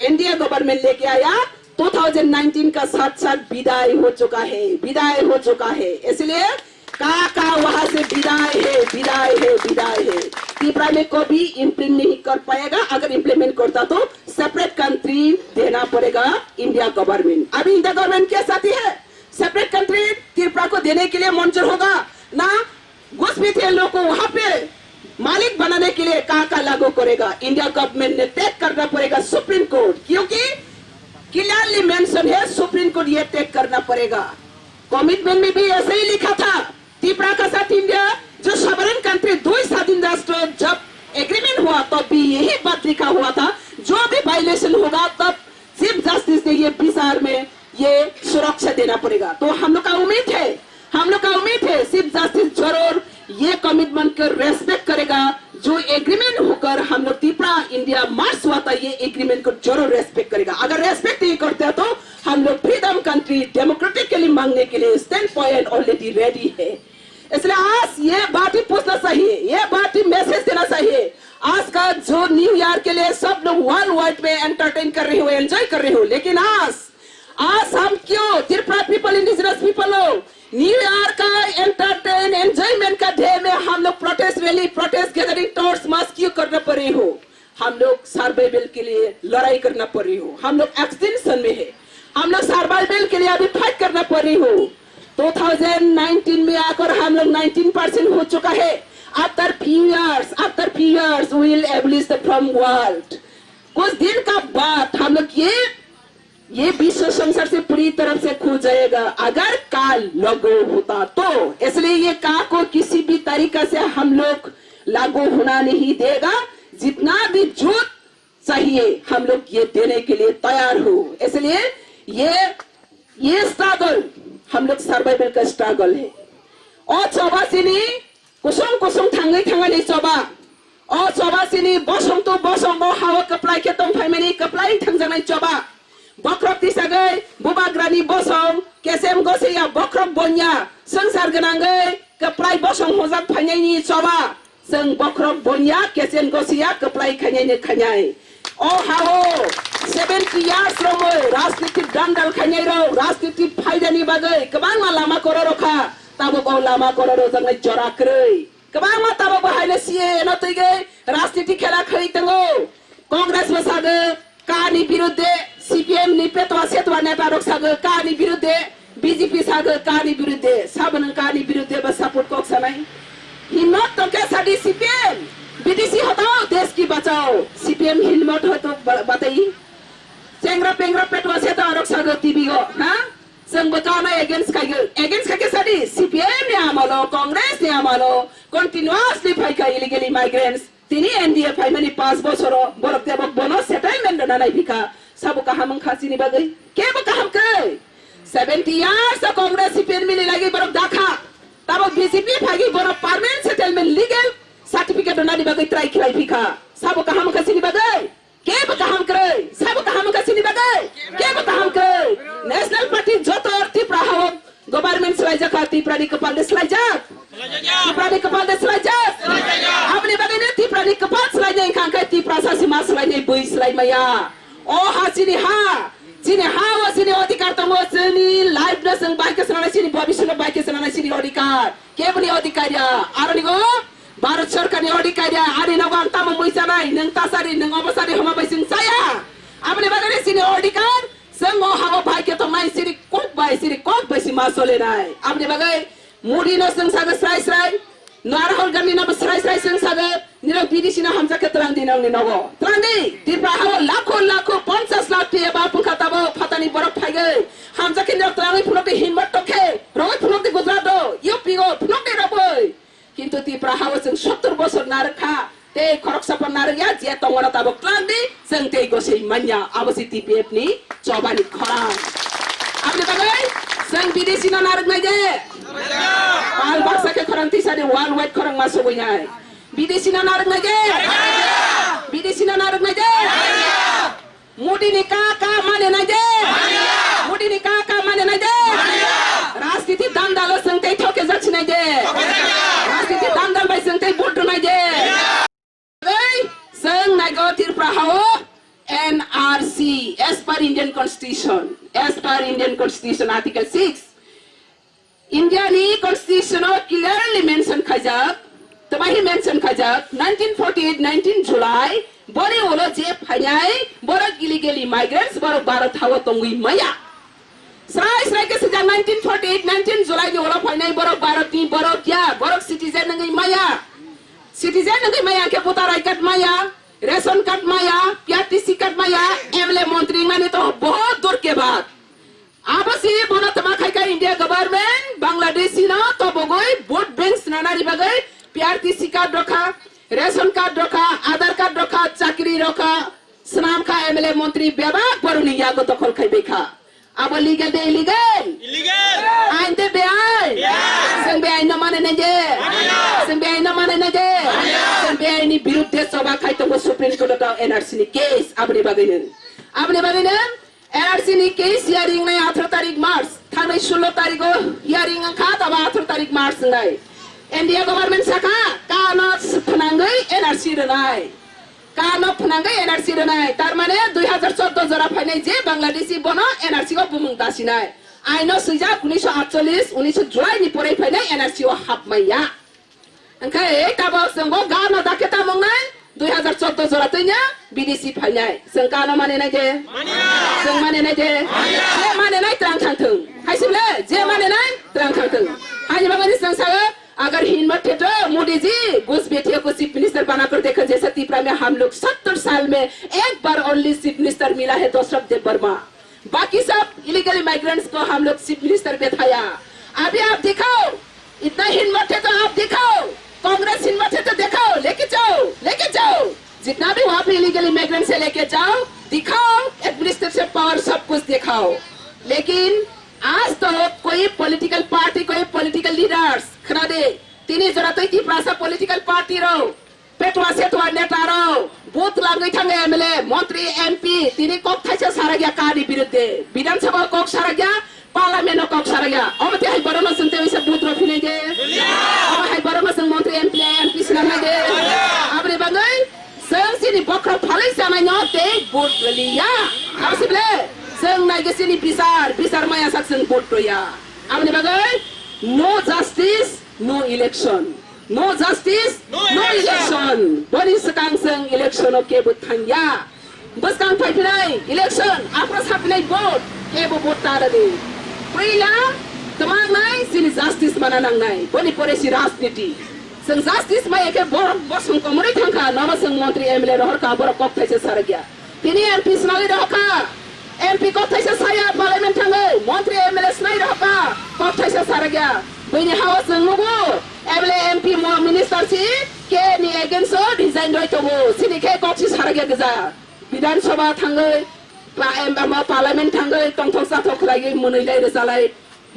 एनडीए गवर्नमेंट लेके आया, टू थाउजेंड नाइनटीन का साथ साथ विदाई हो चुका है, विदाई हो चुका है। इसलिए का, का वहां से विदाई है, विदाई है, विदाई है। त्रिपुरा में कभी इम्प्लीमेंट नहीं कर पाएगा, अगर इम्प्लीमेंट करता तो सेपरेट कंट्री देना पड़ेगा इंडिया गवर्नमेंट। अभी इंडिया गवर्नमेंट क्या चाहती है? सेपरेट कंट्री त्रिपुरा को देने के लिए मंजूर होगा ना? घुसपैठिए लोग को वहां पे मालिक बनाने के लिए का, का लागू करेगा? इंडिया गवर्नमेंट ने टेक करना पड़ेगा सुप्रीम कोर्ट, क्योंकि क्लियरली मेंशन है सुप्रीम कोर्ट ये टेक करना पड़ेगा। कमिटमेंट में भी ऐसे ही लिखा था, त्रिपुरा का साथ इंडिया जो सॉवरेन कंट्री, दो ही स्वाधीन राष्ट्र जब एग्रीमेंट हुआ तब भी यही बात लिखा हुआ था, जो भी वायलेशन हो जो एग्रीमेंट होकर हम लोग त्रिपुरा इंडिया मर्ज हुआ था, ये एग्रीमेंट को जरूर रेस्पेक्ट करेगा। अगर रेस्पेक्ट नहीं करते तो हम लोग फ्रीडम कंट्री डेमोक्रेटिकली मांगने के लिए स्टैंड पॉइंट ऑलरेडी रेडी है। इसलिए आज ये बात ही पूछना चाहिए, ये बात ही मैसेज देना चाहिए। आज का जो न्यू ईयर के लिए सब लोग वर्ल्ड वाइड में एंटरटेन कर रहे हो, एंजॉय कर रहे हो, लेकिन आज आज हम क्यों त्रिपुरा पीपल, इंडिजिनस पीपल लोग न्यू ईयर का एंटरटेन एंजॉयमेंट का डे में हम लोग protest rally, protest gathering, torch march क्यों करना पड़ रही हो? हम लोग सर्वाइवल के लिए लड़ाई करना पड़ रही हो, हम लोग एक्सटिंक्शन में है, हम लोग सर्वाइवल के लिए अभी फाइट करना पड़ रही हो। टू थाउजेंड नाइनटीन में आकर हम लोग नाइनटीन परसेंट हो चुका है। After few years, after few years, we will abolish the from world। कुछ दिन का बाद हम लोग ये ये विश्व संसार से पूरी तरफ से खो जाएगा अगर काल लागू होता तो। इसलिए ये काल को किसी भी तरीका से हम लोग लागू होना नहीं देगा। जितना भी जो चाहिए हम लोग ये देने के लिए तैयार हो। इसलिए ये ये स्ट्रगल हम लोग सर्वाइवल का स्ट्रगल है। O choba chini kusung kusung thangwi thangani choba. O choba chini bosong to bosong o hao kwplai khe tong phaimani kwplai thangjaknai choba. Bokhorok tisagwi bubagrani bosong kesem gosiya bokhorok bonya swngchar gwnangwi kwplai bosong hojak phainaini choba. Chwng bokhorok bonya, kechen gosiya, kwplai khainai ni khainai. O hao seventy years romwi rajniti dandal khainai rok, rajniti phaidani bagwi kwbangma lama kororo kha. Tabuk o lama kororo jaknai jora kwrwi. Kwbangma tabuk bo haino C A A no twigwi rajniti khela khaiwi tongo. Congress bo sago, Kani birudde, C P M ni petwa setwa neta rok sago kani birudde, B J P sago kani birudde, sabo nwng kani birudde ba support kok sanai? Himmat tongkhe sadi C P M, B D C hatao, desh ki bachao, C P M himmat hoito ba-, batai. Chengra pengra petwa setwa rok sago T V o, ha? Chwng bo kano against khaigo, against khaikhe sadi C P M ni amalo, Congress ni amalo, continuously phaikha illegal immigrants. Tini N D A phaimani panch bosoro borok tebok bono settlement rwna naiphikha. Sabo kaham wngkha chini bagwi? Kebo kaham kwrwi. Seventy years o Congress C P M mili lagwi borok dakha. Tabok B J P phaigwi bono permanent settlement legal certificate rwnani bagwi try khlaiphikha. Sabo kaham wngkha chini bagwi? Kebo kaham kwrwi. Sabo kaham wngkha chini bagwi? Kebo kaham kwrwi. National Party joto Tripura hao Government swlaijakha, Tiprani kwpal de swlaijak. Tiprani kwpal de swlaijak. Aboni bagwino Tiprani kwpal swlainai wngkha, hwnkhe Tiprasa se ma swlainai bui swlaimaya. O ha chini ha, chini ha o chini odhikar tongo, chini life no chwng bai khe swnanai, chini bobiswt no bai khe swnanai, chini odhikar. Keboni odhikar ya? Aroni go Bharat Sarkar ni odhikar ya? Ani nogo ang tamo mui chanai, nwng ta sari, nwng obo sari, homa bai chwng chaya. Aboni bagwino chini odhikar, chwng o hao bai khe tongnai, chini kok bai, chini kok bai se ma solenai. Aboni bagwi Modi no chwng sago srai srai, Narahul Gandhi no bo srai srai chwng sago, nirok B D C no hamjak khe twlang di nongni nogo. Twlang di, Tripura hao lakho lakho ponchas lakh twi eba phungkha tabo phatani borok phaigwi. Hamjak khe nirok twlangwi phunuk di, himmat tongkhe rogwi phunuk di Gujarat o, U P o phunuk di rogwi. Kintu Tripura hao chwng sottor bosor narwk kha, tei khoroksa phan narwk ya, je tongo no tabok twlang di, chwng tei gosoi manya, abo se T P F ni chobani khorang. Aboni bagwi chwng B D C no narwk nai de. Pal baksa khe khorang tisa di, world wide khorang ma sogwi nai. B D C no narwk nai de. B D C no narwk nai de. Modi ni ka ka mane nai de. Modi ni ka ka mane nai de. Rajniti dandalo chwng tei thoke jak sinai de. Rajniti dandal bai chwng tei vote rwnai de. Ei, chwng naigo Tripura hao N R C, as per Indian Constitution, as per Indian Constitution Article six. India ni Constitution o clearly mention khaijak, twmai mention khaijak, nineteen forty-eight nineteen July, boni ulo je phainai borok illegal immigrants, borok Bharat hao tongwi maya. Srai srai khe swijak, nineteen forty-eight nineteen July ni ulo phainai borok Bharat ni borok ya, borok citizen wngwi maya. Citizen wngwi maya khe voter I D card maya, ration card maya, P R T C card maya, M L A montri wngmani to bahut dur ke baat. Abo si bono twma khai kha India government, Bangladeshi no tobogwi vote bank swnanani bagwi P R T C card rokha, ration card rokha, Aadhaar card rokha, chakri rokha, swnam kha M L A montri bebak borokni yago dokhol khai bai kha. Abo legal de illegal? Illegal. Ain de beain? Beain. Chwng beain no mane nai de? Mania. Chwng beain no mane nai de? Mania. Chwng beain ni birudde choba khai tongo Supreme Court o N R C ni case aboni bagwi nung. Aboni bagwi nung N R C ni case hearing nai atharo tarik March, thangnai sullo tariko hearing wngkha, tabo atharo tarik March wngnai. India government sakha, kano phwnangwi N R C rwnai. Kano phwnangwi N R C rwnai. Tar mane dui hazar chordo jora phainai je Bangladeshi bono N R C o bumung dasinai. Aino swijak unisho atchollis, unisho July ni porei phainai N R C o hapmaiya. Hwnkhe tabok chwngbo gano dakhe tamung nai, dui hazar chordo jora twino B D C phainai. Chwng kano mane nai de? Mania. Chwng mane nai de? Mania. Je mane nai twrang thang thung. Hai se ble, je mane nai twrang thang thung. Haini bagwi chwng sao, agar himmat hai to Modi ji, ghus betiya ko chief minister bana kar dekha, jaisa Tipra mein hum log sattar saal mein ek bar only chief minister mila hai Dashrath Debbarma. बाकी सब illegal immigrants को हम लोग chief minister बैठाया। अभी आप दिखाओ, इतना हिम्मत है तो आप दिखाओ, कांग्रेस हिम्मत है तो दिखाओ, लेके जाओ, लेके जाओ, जितना भी वहाँ पे इलीगल इमिग्रेंट्स है लेके जाओ, दिखाओ, एडमिनिस्ट्रेटिव पावर सब कुछ दिखाओ। लेकिन आज तो कोई पॉलिटिकल पार्टी, कोई पॉलिटिकल लीडर्स खड़ा दे, tini jora tei Tiprasa political party rok petwa setwa neta rok vote langwi thangwi M L A, montri, M P tini kok thaisa sarakya kani birudde, Bidhan Sabha kok sarakya, Parliament o kok sarakya. Omo tei hai borokno chwng tei waisa vote rw phinai de? Omo hai borokno chwng montri, M P, M P swnamnai de? Aboni bagwi chwng chini bokhorok phalwi chanaino tei vote rwliya. Abo se ble chwng naigwi chini bichar, bichar maya sak chwng vote rwya. Aboni bagwi no justice, no election. No justice, no election. Boni swkang chwng election o kebo thangya. Bwskang phaiphinai election, aphra saphinai vote, kebo vote ta rwdi. Puila twmangnai chini justice mana nangnai. Boni pore si rajniti. Chwng justice maya khe borok bosong komorwi thangkha, nono chwng montri M L A rohorkha, borok kok thaisa sarakya. Tini M P swnamwi rohorkha. M P kok thaisa saya parliament thangwi, montri M L A swnai rohorkha, kok thaisa sarakya. Buini hao chwng nugo, M L A, M P mo minister si ke ni against o resign roi tongo. Sini khe kok si sarakya gwja. Bidhan Sabha thangwi, pa-, em, ama parliament thangwi tongthok sathok khlaiwi mwnwi lai rwchalai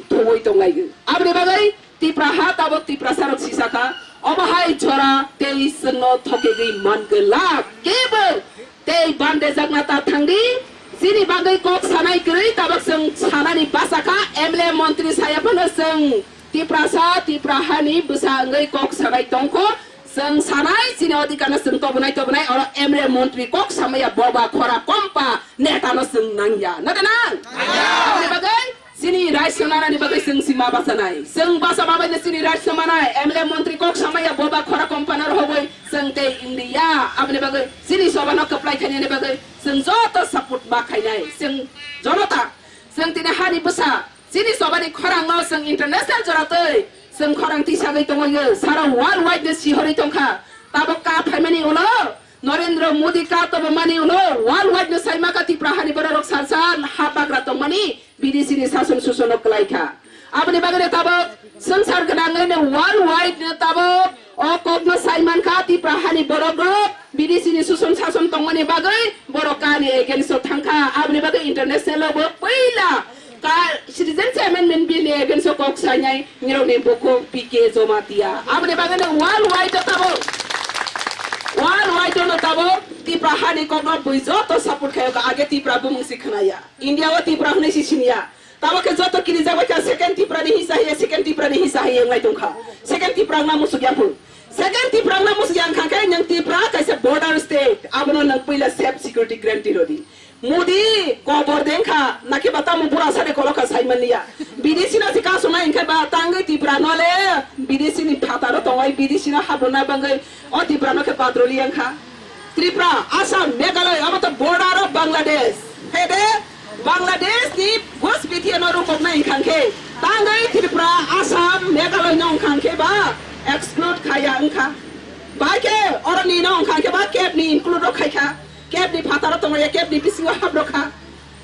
thogwi tonglaio. Aboni bagwi Tipra ha tabok Tiprasa rok sisakha, omo hai jora tei chwngno thokegwi man glak. Kebo tei bandejakna ta thangdi, chini bagwi kok sanai kwrwi tabok chwng sanani bachakha, M L A montri saya phano chwng Tiprasa, Tipra hani bwsa wngwi kok sanai tongkho, chwng sanai chini odhikarno chwng tobonai tobonai, oro M L A montri kok samaya boba khora kompa netano chwng nangya. Nada nang? Nangya. Aboni bagwi chini rights no nanani bagwi chwng sima bachanai. Chwng bacha babaino chini rights no manai. M L A montri kok samaya boba khora kompano rohogwi chwng tei India. Aboni bagwi chini sobano kwplai khainani bagwi chwng joto support ma khainai. Chwng jonota, chwng tini hani bwsa, chini sobani khorangno chwng international jora twi chwng khorang tisagwi tongwi sara world wide no sihorwi tongkha. Tabok ka phaimani ulo Narendra Modi ka tobomani ulo world wide no saimaka Tipra hani bororok salsa ha bagra tongmani B D C ni sason susono kwlaikha. Aboni bagwi no tabok swngchar gwnangwi no world wide no tabok o kokno saimankha Tipra hani borokrok B D C ni suson sason tongmani bagwi borok kani against o thangkha. Aboni bagwi international o bo puila Ka citizenship amendment bill ni against o kok sainai nirok ni bukhuk P K Jamatia. Aboni bagwi no world wide o tabok, world wide o no tabok Tipra hani kok no bui joto support khayo ka age Tipra bumung si khnaya. India o Tipra hwnwi si siniya. Tabok khe joto kiri jagoi kha second Tipra ni hisa hiya, second Tipra ni hisa hiya wnglai tongkha. Second Tipra wngna musuk ya phung. Second Tipra wngna musuk ya wngkha khe nwng Tipra kaisa border state. Abono nwng puila safe security guarantee rodi. Modi kobor de wngkha, nakhe ba tamo bura sade kolokha saimaniya. Bidesi no se kasonai wngkhe ba tangwi Tipra no le bidesi ni phataro tongwi bidesi no habrona bangwi o Tipra no khe badroli wngkha. Tripura, Assam, Meghalaya, omo to border of Bangladesh. Hede Bangladesh ni Ghus Bitiya no rukoknai wngkha khe tangwi Tripura, Assam, Meghalaya no wngkha khe ba exclude khaya wngkha. Bai khe oroni no wngkha khe ba Cape ni include rok khaikha. Cape ni phataro tongo ya, Cape ni bisingo habrokha.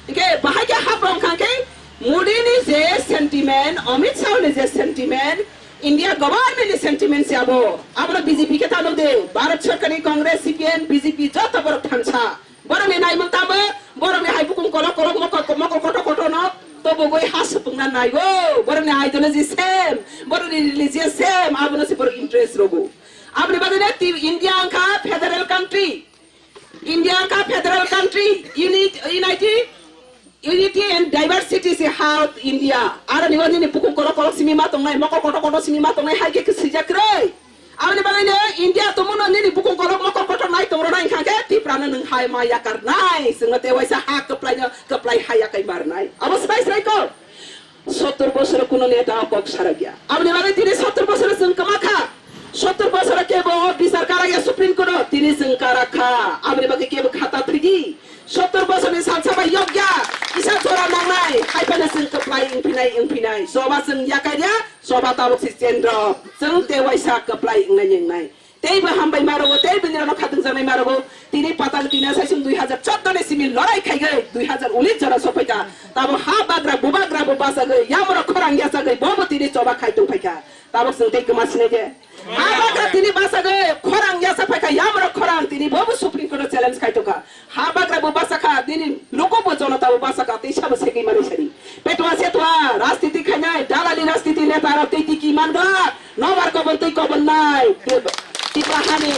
Hingke bahai khe habrok wngkha khe Modi ni je sentiment, Amit Shah ni je sentiment, India government ni sentiment se abo. Abono B J P khe ta nukdi, Bharat Sarkar ni Congress, C P M, B J P joto borok thansa. Borok ni naimung tamo, borok ni hai bukung kolok kolok mokol mokol kotor kotor no Naigo, borokni ideology same, borokni religion same, abono se borok interest rogo. Aboni bagwi no ti-, India wngkha federal country. India wngkha federal country, unit, unity, unity and diversity se ha India. Aro ni wani ni bukung kolok kolok simi ma tongnai, mokol kotor kotor simi ma tongnai, hai khe swijak kwrwi. Aboni bagwi no India tongmano nini bukung kolok mokol kotor nai tong rwnai wngkha khe Tipra no nwng hai ma yakar nai, chwngno tei waisa ha kwplai no kwplai ha yakai mar nai. Abo swbai swbai kok. Sottor bosoro kuno neta o kok sarakya. Aboni bagwi tini sottor bosoro chwng kwma kha. Sottor bosoro kebo o bichar karakya Supreme Court o, tini chwng karak kha. Aboni bagwi kebo khata thwidi. Sottor bosorni salsa bai yokya. Kisa jora nangnai. Hai phano chwng kwplai wngphinai, wngphinai. Choba chwng yakarya, choba tabuk se chendro. Chwng tei waisa kwplai wngnai, wngnai. Teibo hambai marogo, tei bini rano khatung janai marogo. Tini patal tina saisung dui hajar choudo ni simi lorai khaigwi dui hajar unis jora sophaikha. Tabo ha bagra, bubagra bo bachagwi, yamro khorang yachagwi, bobo tini choba khai tongphaikha. Tabok chwng tei kwma sinai de. Ha bagra tini bachagwi, khorang yacha phaikha, yamro khorang tini bobo Supreme Court o challenge khai tongkha. Ha bagra bo bachakha, nini luku bo jonota bo bachakha, tei sabo segwi manwi sadi. Petwa setwa, rajniti khainai, dalali rajniti neta rok tei tiki mangla, nobar kobon tei kobon nai, Tipra hani,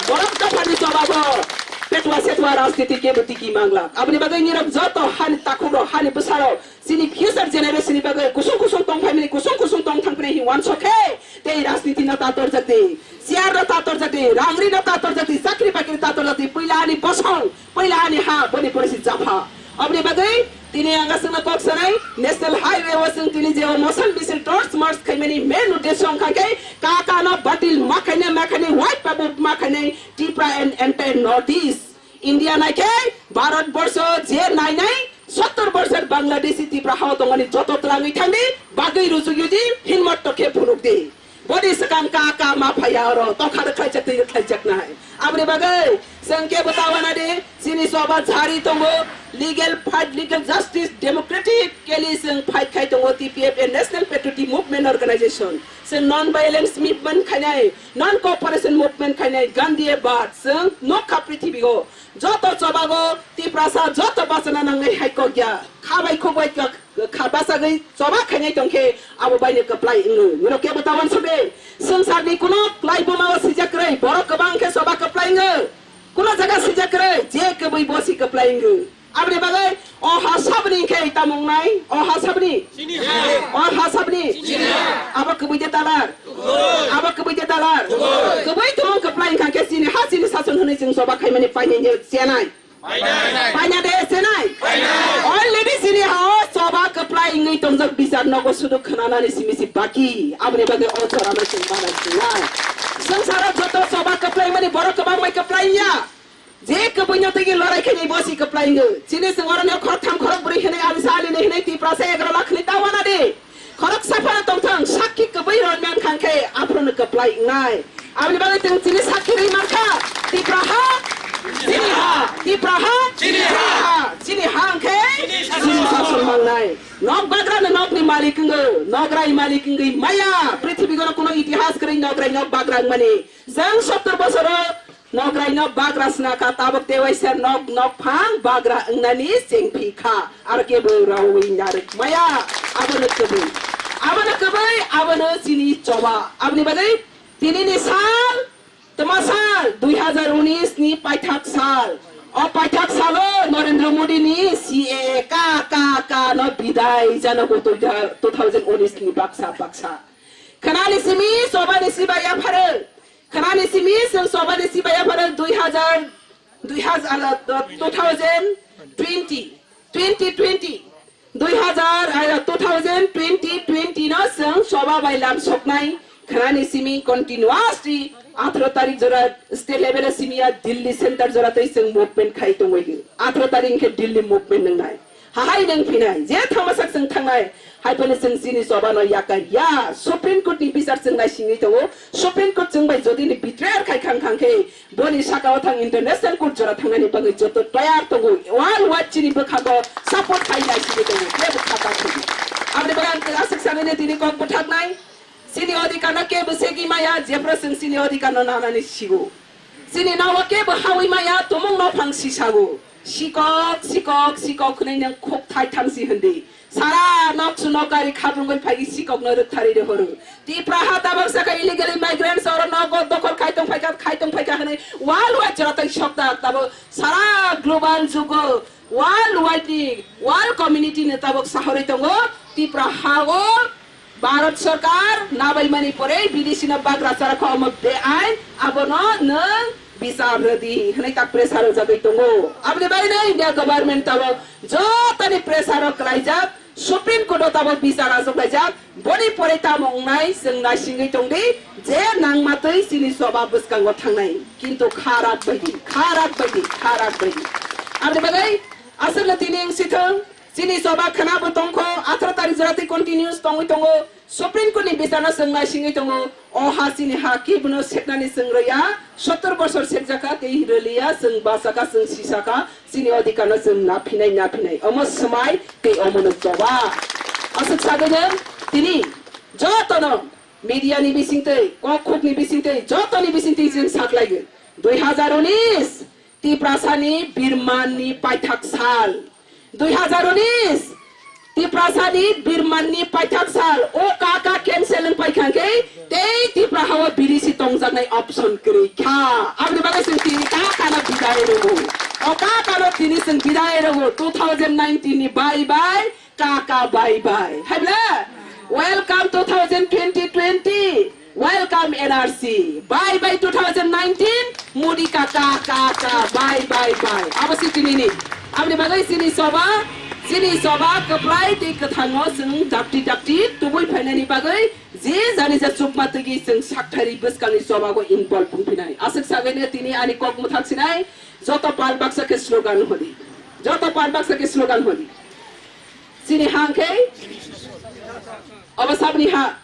borok dophani jobabo, petwa setwa rajniti kebo tiki mangla. Aboni bagwi nirok joto hani takhuk rok, hani bwsa rok, chini future generation ni bagwi kusung kusung tong phaimani, kusung kusung tong thangpini hin wansok khe, tei rajniti no ta torjak di, chair no ta torjak di, rangri no ta torjak di, chakri bakri ta torjak di, puila ani bosong, puila ani ha, boni pore si japha. Aboni bagwi tini ang aswkno kok sanai, National Highway o chwng tini je o motion misil torch march khaimani main uddesho wngkha khe kaka no batil ma khainai, ma khainai, white pabu ma khainai, Tipra and entire North East. India nai khe Bharat borsho je nai nai sottor borsho Bangladeshi Tipra hao tongmani joto twlangwi thangdi, bagwi rujugwi di, hinmot tokhe phunuk di. Boni swkang ka ka ma phaiya oro, tokha rwkhlaijak twi rwkhlaijaknai. Aboni bagwi chwng kebo ta wana di, chini choba jari tongo, legal fight, legal justice, democratically chwng fight khai tongo, T P F A National Patriotic Movement Organization. Chwng non violence movement khainai, non cooperation movement khainai, Gandhi e baat, chwng nokha prithibio. Joto chobago Tiprasa joto bachana nangnai hai kok ya. Kha bai khuk bai kha, kha bachagwi choba khainai tongkhe abo baino kwplai wngo. Nino kebo ta wansuk de. Swngcharni kuno kwlai buma o sijak kwrwi, borok kwbang khe choba kwplai wngo. Kuno jaga sijak kwrwi, je kwbwi bo si kwplai wngo. Aboni bagwi o ha sabni khe tamo wngnai, o ha sabni. Chini ha. O ha sabni. Chini ha. Abo kwbwi de dalar. Abo kwbwi de dalar. Kwbwi tongmung kwplai wngkha khe chini ha chini sason hwnwi chwng choba khaimani painai chenai. Painai. Paina de chenai. Painai. Already chini ha o choba kwplai wngwi tongjak bichar nogo sudu khwnanani simi si baki. Aboni bagwi o chorano chwng banai chenai. Swngcharo joto choba kwplai mani borok kwbang bai kwplai ya. Je kwbwino tigi lorai khaini bo si kwplai wngwi. Chini chwng oro no khorok tham khorok bwrwi hinwi alisa alinwi hinwi Tiprasa egaroh lakh ni ta wana di. Khorok saphano tongthang sakki kwbwi roi man khan khe aphuru no kwplai wngnai. Aboni bagwi chwng chini sakki rwi man kha. Tipra ha, chini ha, Tipra ha, chini ha, chini ha hwnkhe chini sason mangnai. Nok bagra no nokni malik wngwi, nograi malik wngwi maya. Prithibi gono kuno itihas kwrwi nograi nok bagra wngmani. Jang sottor bosoro Nograi nok bagra sna kha, tabuk tei waisa nok, nok phang bagra wngnani chengphi kha. Aro kebo rawi narwk maya. Abono kwbwi. Abono kwbwi, abono chini choba. Aboni bagwi tinini sal, tma sal, dui hazar unis ni paithak sal. O paithak salo Narendra Modi ni C A A ka, ka, ka no bidai jana go two thousand unis ni baksa, baksa. Khnani simi, chobani sibai yapharwi. Khnani simi chwng chobani sibai yapharwi dui hazar, dui hazar, uh, two thousand twenty, twenty twenty, dui hazar, uh, two thousand twenty, twenty no chwng choba bai lam soknai. Khnani simi continuously atharo tarik jora state level o simi ya Delhi center jora tei chwng movement khai tongwi. Atharo tarik khe Delhi movement nwngnai. Hahai nwng phinai, je thangma sak chwng thangnai, hai phano chwng chini choba no yakai ya. Supreme Court ni bichar chwng naisingwi tongo. Supreme Court chwng bai jodi ni betrayal khai khang khang khe, boni saka o thang international court jora thangnani bagwi joto toyar tongo. World wide chini bwkhango support khai naisingwi tongo. Kebo khata khudi. Aboni bagwi ang aswk sanwi tini kok bwthaknai. Chini odhikar no kebo segwi maya, jephru chwng chini odhikar no nanani sigo. Chini nogo kebo hawi maya, tumung no phang sisago. Sikok, sikok, sikok hwnwi nwng khuk thai thamsi hwndi. Sara nok su nok gari khabrungwi phai sikok no rwktharwi rw horo. Tipra ha tabok saka illegal immigrants oro nogo dokhol khai tong phaikha, khai tong phaikha hwnwi world wide jora tei sokda tabok sara global jugo world wide ni world community ni tabok sahorwi tongo. Tipra ha o Bharat Sarkar nabaimani porei bidesi no bagra chara kho omo beain, abono nwng bichar rwdi hwnwi ta pressure rwjagwi tongo. Aboni bagwi no India government tabok jotoni pressure rok kwlaijak, Supreme Court o tabok bichar achuklaijak, boni porei tamo wngnai chwng naisingwi tongdi je nangma twi chini choba bwskango thangnai. Kintu kharak baidi, kharak baidi, kharak baidi. Aboni bagwi aswkno tini wngsithwng, chini choba khwnabo tongkho, atharo tarik jora twi continuous tongwi tongo. Supreme Court ni bichar no chwng naisingwi tongo. O ha chini ha, kibuno seknani chwng rwya. Sottor bosor sekjaka, tei rwliya, chwng bachaka, chwng sisaka, chini odhikar no chwng naphinai, naphinai. Omo swmai, tei omo no choba. Aswk sagwi no tini jotono media ni bisingtwi, kok khuk ni bisingtwi, jotoni bisingtwi chwng saklaiwi. Dui hazar unis, Tiprasani birmanni paithak sal. Dui hazar unis, Tiprasani birmanni paithak sal. O kaka cancel wng paikha khe, tei Tipra hao bidesi tongjaknai option kwrwi kha. Aboni bagwi chwng tini kakano bidai rwo. O kakano tini chwng bidai rwo. Two thousand nineteen ni bye bye. Kaka bye bye. Hai bla? Welcome two thousand twenty twenty. Welcome N R C. Bye bye two thousand nineteen. Modi kaka kaka bye bye bye. Abo si tini ni. Aboni bagwi chini choba, chini choba kwplai tei kwthango chwng dakti dakti tubui phainani bagwi je jani ja chukma tigi chwng sakthari bwskangni chobago involve wngphinai. Aswk sagwino tini ani kok mwthak sinai joto pal baksa khe slogan hodi. Joto pal baksa khe slogan hodi. Chini ha hwnkhe? Obo sabni ha?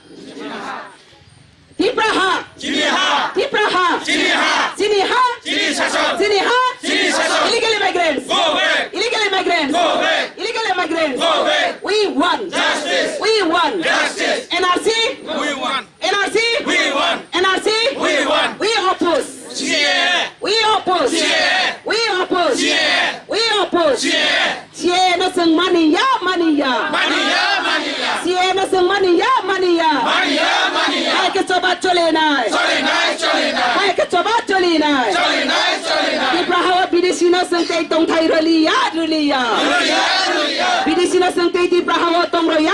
Tipra ha. Chini ha. Tipra ha. Chini ha. Chini ha. Chini sason. Chini ha. Chini sason. Illegal immigrants. Go back. Illegal immigrants. Go back. Illegal immigrants. Go back. We want. Justice. We want. Justice. N R C. We want. N R C. We want. N R C. We want. We oppose. C A A. We oppose. C A A. We oppose. C A A. We oppose. C A A. C A A no chwng mani ya, mani ya. Mani ya, mani ya. C A A no chwng mani ya, mani ya. Mani ya, mani ya. Hai khe choba chole nai. Chole nai, chole nai. Hai khe choba chole nai. Chole nai, chole nai. Tipra hao bidesi no chwng tei tongthai rwli ya, rwli ya. Rwli ya, rwli ya. Bidesi no chwng tei Tipra hao tong rw ya,